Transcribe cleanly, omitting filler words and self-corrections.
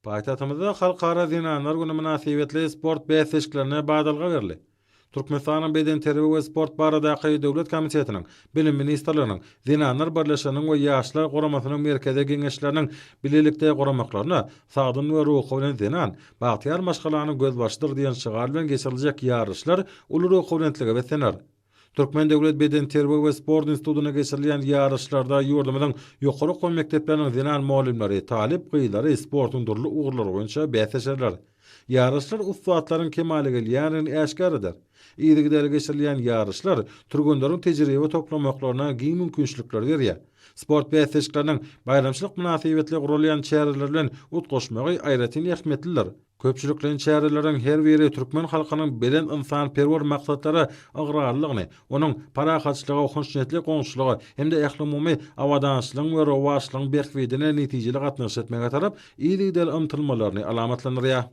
Paýtagtymyzda Halkara zenanlar güni mynasybetli sport bäsleşiklerine badalga berildi. Türkmenistanyň Bedenterbiýe we sport baradaky döwlet komitetiniň, Bilim ministrliginiň, Zenanlar birleşiginiň we Ýaşlar guramasynyň Merkezi Geňeşleriniň bilelikde guramaklarynda Sagdyn we ruhubelent zenan, bagtyýar maşgalanyň gözbaşydyr diýen şygar bilen geçiriljek ýaryşlar uly ruhubelentlige beslener. Türkmen döwlet bedenterbiýe we sport institutynda geçirilýän ýaryşlarda ýurdumyzyň ýokary okuw mekdepleriniň zenan mugallymlary, talyp gyzlary sportuň dürli ugurlary boýunça bäsleşerler. Ýaryşlar ussatlaryň kemala gelýändigini äşgär eder. Yzygiderli geçirilýän ýaryşlar türgenleriň tejribe toplamaklaryna giň mümkinçilikleri berýär. Sport bäsleşikleriniň baýramçylyk mynasybetli guralýan çäreler bilen utgaşmagy aýratyn ähmiýetlidir. Köpçülikleýin çäreleriň her biri türkmen halkynyň belent ynsanperwer maksatlara ygrarlydygyny, onuň parahatçylyga, hoşniýetli goňşulyga hem-de ählumumy abadançylygyň we rowaçlygyň bähbidine netijeli gatnaşyk etmäge tarap yzygiderli ymtylmalaryny alamatlandyrýar.